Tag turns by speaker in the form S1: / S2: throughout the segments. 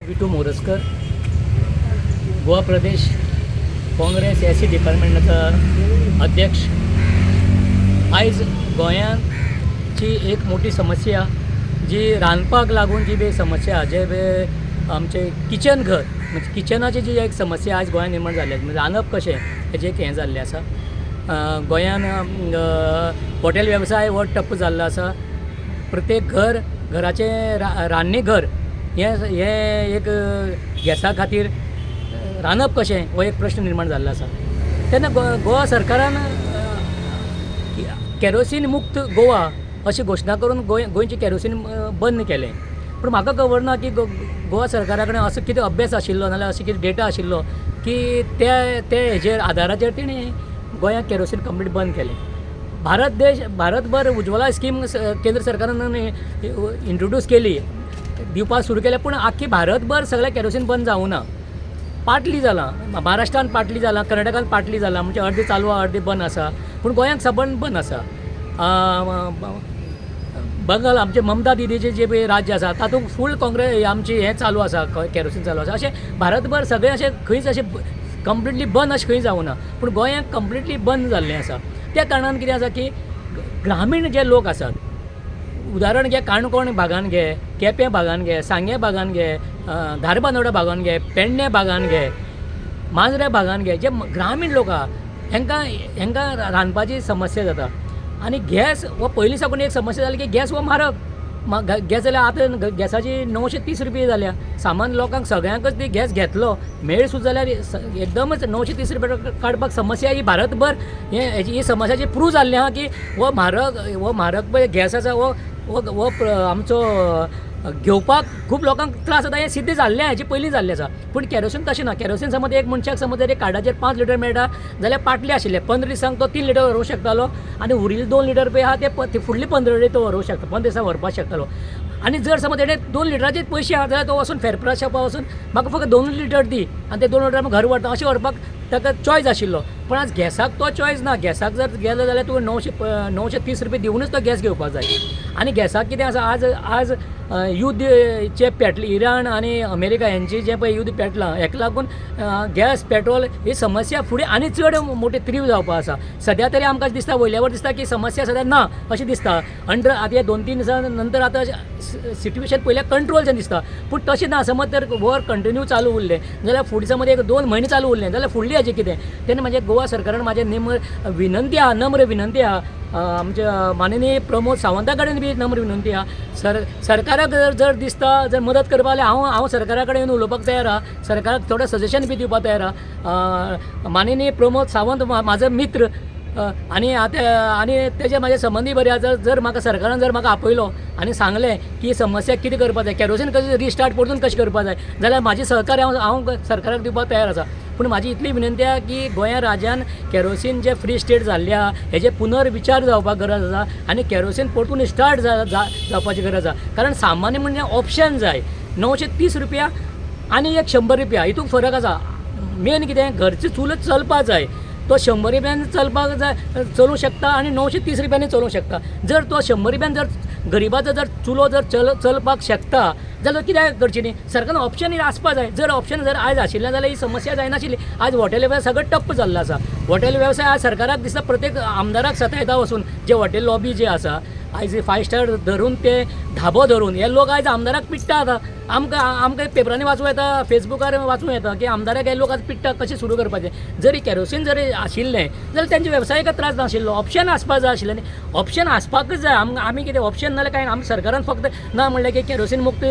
S1: विटू Morajkar, Goa Pradesh Congress S C डिपार्टमेंटाचो अध्यक्ष. आयज गोंयांची एक मोठी समस्या जी रांदपाक लागून जी बी समस्या, जे बी आमचें किचन घर म्हणजे किचनाची जी एक समस्या आयज गोंयांत निर्माण जाल्ली आसा, म्हणजे रांदप कशें हेजें एक हें जाल्लें आसा. गोंयान हॉटेल वेवसाय हो ठप्प जाल्लो आसा. प्रत्येक घर घराचें रान्नी घर हें हें एक गॅसा खातीर रांदप कशें हो एक प्रश्न निर्माण जाल्लो आसा. तेन्ना गोवा सरकारान कॅरोसीन मुक्त गोवा अशी घोशणा करून गोंयचें कॅरोसीन बंद केलें. पूण म्हाका खबर ना की गोवा सरकारा कडेन असो कितें अभ्यास आशिल्लो नाल्यार असो कितें डेटा आशिल्लो की ते ते हेजेर आदाराचेर तेणी गोंयांत कॅरोसीन कंप्लीट बंद केलें. भारत देश भारतभर उज्वला स्कीम केंद्र सरकारान इंट्रोड्यूस केली, दिवपाक सुरू केलें, पूण आख्खी भारतभर सगळें कॅरोसीन बंद जावूं ना. पार्टली जालां, महाराष्ट्रान पार्टली जालां, कर्नाटकान पार्टली जालां, म्हणजे अर्दें चालू आहा अर्दें बंद आसा, पूण गोंयांत सबंद बंद आसा. बंगाल आमचे ममता दिदीचें जें पळय राज्य आसा तातूंत फूल काँग्रेस आमची हें चालू आसा, कॅरोसीन चालू आसा. अशें भारतभर सगळें अशें खंयच अशें कंप्लिटली बंद अशें खंय जावूं ना, पूण गोंयांत कंप्लिटली बंद जाल्लें आसा. त्या कारणान कितें आसा की ग्रामीण जे लोक आसात, उदाहरण घे काणकोण भागान घे, केपें भागान घे, सांगें भागान घे, धारबांदोडा भागान घे, पेडणे भागान घे, माजऱ्या भागान घे, जे ग्रामीण लोक आहा हेंकां हेंकां रांदपाची समस्या जाता. आनी गॅस हो पयलीं साकून एक समस्या जाली की गॅस हो म्हारग गॅस जाल्यार आतां गॅसाची 930 रुपया जाल्या. सामान्य लोकांक सगळ्यांकच ती गॅस घेतलो मेळ सुद्दां जाल्यार एकदमच 930 रुपया काडपाक समस्या ही भारतभर हे ही समस्या जी प्रूव जाल्ली आहा की हो म्हारग पळय गॅस आसा हो हो आमचो घेवपाक खूब लोकांक त्रास जाता, हें सिद्ध जाल्लें आहा, हेजें पयलीं जाल्लें आसा. पूण कॅरोसीन तशें ना. कॅरोसीन समज एक मनशाक समज जर एक कार्डाचेर 5 लिटर मेळटा जाल्यार पाटले आशिल्ले 15 दिसांक तो 3 लिटर व्हरूंक शकतालो आनी उरिल्ले 2 लिटर पळय आहा ते फुडले 15 दीस तो व्हरूंक शकता, 15 दिसां व्हरपाक शकतालो. आनी जर समज तेणे 2 लिटराचे पयशे आहा जाल्यार तो वचून फेरप्रा शॉपार वचून म्हाका फक्त 2 लिटर दी आनी ते 2 लिटर घर व्हरता अशें व्हरपाक ताका चॉयस आशिल्लो. पूण आज गॅसाक तो चॉयस ना. गॅसाक जर गेलो जाल्यार तुका 930 रुपया दिवनूच तो गॅस घेवपाक जाय. आनी गॅसाक कितें आसा, आज आज युद्ध जें पेटलें इराण आनी अमेरिका हेंचें जें पळय युद्ध पेटलां हेका लागून गॅस पेट्रोल ही समस्या फुडें आनी चड मोठी तीव्र जावपा आसा. सद्या तरी आमकां दिसता वयल्यावर दिसता की समस्या सद्या ना अशें दिसता. अंडर आतां हे 2-3 दिसां नंतर आतां सिट्युएशन पयल्या कंट्रोल जें दिसता, पूण तशें ना. समज तर वॉर कंटिन्यू चालू उरलें जाल्यार फुडें समज 1-2 म्हयने चालू उरलें जाल्यार फुडली हाजें कितें. तेन्ना म्हाजें गोवा सरकारान म्हाजें विनंती आहा, नम्र विनंती आहा, आमच्या माननीय प्रमोद सावंता कडेन बी नम्र विनंती आहा. सरकाराक जर दिसता जर मदत करपा जाल्यार हांव सरकारा कडेन येवन उलोवपाक तयार आहा, सरकाराक थोडें सजेशन बी दिवपाक तयार आहा. माननीय प्रमोद सावंत म्हाजो मित्र आनी आतां आनी तेजे म्हाजे संबंदी बरे आसा. जर म्हाका सरकारान जर म्हाका आपयलो आनी सांगलें की समस्या कितें करपाक जाय, कॅरोसीन कशें रिस्टार्ट परतून कशें करपाक जाय जाल्यार म्हाजें सहकार्य हांव सरकाराक दिवपाक तयार आसा. पूण म्हाजी इतली विनंती आहा की गोंया राज्यान कॅरोसीन जे फ्री स्टेट जाल्लें आहा हेजे पुनर्विचार जावपाक गरज आसा आनी कॅरोसीन परतून स्टार्ट जावपाची गरज आसा. कारण सामान्य म्हणजे ऑप्शन जाय. 930 रुपया आनी एक 100 रुपया हितूंत फरक आसा. मेन कितें घरची चूल चलपाक जाय, तो 100 रुपयान चलपाक जाय, चलूंक शकता आनी 930 रुपयांनी चलूंक शकता. जर तो 100 रुपयान जर गरिबाचो जर चुलो जर चलपाक शकता जाल्यार कित्याक करची न्ही. सरकारान ऑप्शन आसपा जाय. जर ऑप्शन जर आयज आशिल्लें जाल्यार ही समस्या जायनाशिल्ली. आयज हॉटेल वेवसाय सगळो ठप्प जाल्लो आसा. हॉटेल वेवसाय आज सरकाराक दिसता प्रत्येक आमदाराक सतायता वचून, जे हॉटेल लॉबी जे आसा आयज 5 स्टार धरून ते धाबो धरून हे लोक आयज आमदाराक पिडटा. आतां आमकां आमकां पेपरांनी वाचूं येता, फेसबुकार वाचूं येता की आमदाराक हे लोक आतां पिडटा कशें सुरू करपाचें. जरी कॅरोसीन जरी आशिल्लें जाल्यार तेंच्या वेवसायिक त्रास नाशिल्लो, ऑप्शन आसपाक जाय आशिल्लें न्ही. ऑप्शन आसपाकच जाय. आमी कितें ऑप्शन नाल्यार कांय आमी सरकारान फक्त ना म्हणलें की कॅरोसीन मुक्त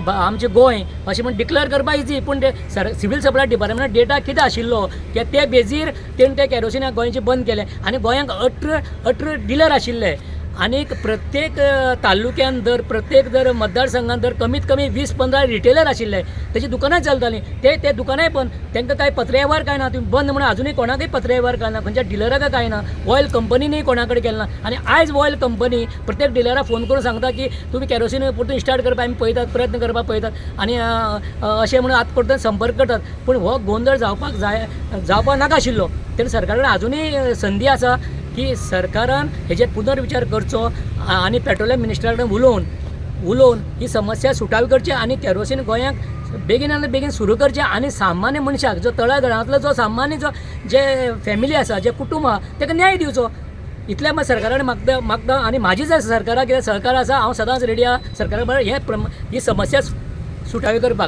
S1: आमचें गोंय अशें म्हण डिक्लेअर करपाक इजी, पूण ते सिवील सप्लाय डिपार्टमेंटान डेटा कितें आशिल्लो की ते बेजीर तेणें ते कॅरोसीन गोंयचें बंद केलें. आनी गोंयांक 18 डिलर आशिल्ले आनीक प्रत्येक तालुक्यान जर प्रत्येक जर मतदारसंघान जर कमीत कमी 20-15 रिटेलर आशिल्ले, तेजी दुकानां चलतालीं, ते दुकानांय बंद, तांकां कांय पत्रवेव्हार कांय ना, तुमी बंद म्हणून आजुनूय कोणाकय पत्रवेव्हार कांय ना, खंयच्या डिलराक कांय ना, ऑयल कंपनीनूय कोणा कडेन केलें ना. आनी आयज ऑयल कंपनी प्रत्येक डिलराक फोन करून सांगता की तुमी कॅरोसीन परतून स्टार्ट करपाक आमी पळयतात, प्रयत्न करपाक पळयतात आनी अशें म्हणून आतां परतून संपर्क करतात. पूण हो गोंदळ जावपाक जाय, जावपाक नाका आशिल्लो. तेन्ना सरकारा कडेन आजुनूय संदी आसा की सरकारान हेजेर पुनर्विचार करचो आनी पेट्रोलियम मिनिस्टरा कडेन उलोवन उलोवन ही समस्या सुटावी करची आनी केरोसीन गोंयांक बेगीन आनी बेगीन सुरू करचें आनी सामान्य मनशाक जो तळागाळांतलो जो सामान्य जो जे फॅमिली आसा, जे कुटुंब आहा ताका न्याय दिवचो, इतलें मात सरकारा कडेन मागता मागता. आनी म्हाजी जर सरकाराक कितें सहकार आसा, हांव सदांच रेडी आहा सरकारा बरोबर हे ही समस्या सुटावी करपाक.